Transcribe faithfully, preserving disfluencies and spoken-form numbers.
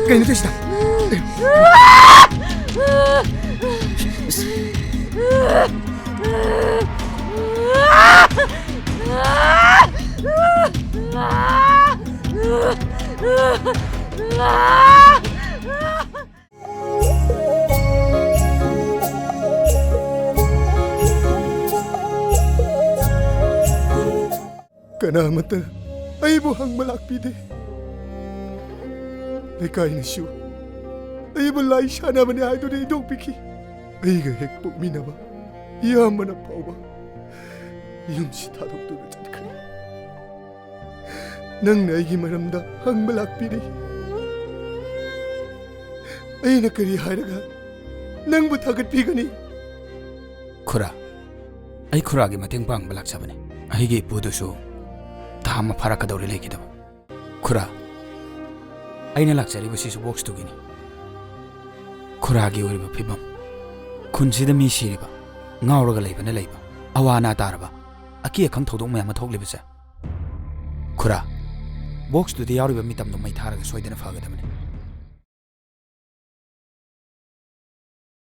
ꯀꯩꯅꯣ ꯇꯧꯏꯁꯤꯅ? ꯀꯅꯥꯃꯠꯇꯅ ꯑꯩꯕꯨ ꯍꯪꯕ ꯂꯥꯛꯄꯤꯗꯦ꯫ ꯂꯩꯀꯥꯏꯅꯁꯨ ꯑꯩꯕꯨ ꯂꯥꯏ ꯁꯥꯟꯅꯕꯅꯤ ꯍꯥꯏꯗꯨꯅ ꯏꯟꯊꯣꯛꯄꯤꯈꯤ꯫ ꯑꯩꯒ ꯍꯦꯛ ꯄꯣꯛꯃꯤꯟꯅꯕ ꯏꯌꯥꯝꯕꯅ ꯐꯥꯎꯕ ꯌꯨꯝꯁꯤ ꯊꯥꯗꯣꯛꯇꯨꯅ ꯆꯠꯈ꯭ꯔꯦ꯫ ꯅꯪꯅ ꯑꯩꯒꯤ ꯃꯔꯝꯗ ꯍꯪꯕ ꯂꯥꯛꯄꯤꯔꯤ꯫ ꯑꯩꯅ ꯀꯔꯤ ꯍꯥꯏꯔꯒ ꯅꯪꯕꯨ ꯊꯥꯒꯠꯄꯤꯒꯅꯤ? ꯈꯨꯔꯥ, ꯑꯩ ꯈꯨꯔꯥꯒꯤ ꯃꯇꯦꯡ ꯄꯥꯡꯕ ꯂꯥꯛꯆꯕꯅꯤ꯫ ꯑꯩꯒꯤ ꯏꯄꯨꯗꯨꯁꯨ ꯊꯥ ꯑꯃ ꯐꯥꯔꯛꯀꯗꯧꯔꯦ ꯂꯩꯈꯤꯗꯕ꯫ ꯈꯨꯔꯥ, ꯑꯩꯅ ꯂꯥꯛꯆꯔꯤꯕꯁꯤꯁꯨ ꯕꯣꯛꯁꯇꯨꯒꯤꯅꯤ꯫ ꯈꯨꯔꯥꯒꯤ ꯑꯣꯏꯔꯤꯕ ꯐꯤꯕꯝ, ꯈꯨꯟꯁꯤꯗ ꯃꯤ ꯁꯤꯔꯤꯕ, ꯉꯥꯎꯔꯒ ꯂꯩꯕꯅ ꯂꯩꯕ, ꯑꯋꯥ ꯑꯅꯥ ꯇꯥꯔꯕ, ꯑꯀꯤ ꯑꯈꯪ ꯊꯧꯗꯣꯛ ꯃꯌꯥꯝ ꯑꯃ ꯊꯣꯛꯂꯤꯕꯁꯦ꯫ ꯈꯨꯔꯥ, ꯕꯣꯛꯁꯇꯨꯗ ꯌꯥꯎꯔꯤꯕ ꯃꯤꯇꯝꯗꯣ ꯃꯩ ꯊꯥꯔꯒ ꯁꯣꯏꯗꯅ ꯐꯒꯗꯕꯅꯤ꯫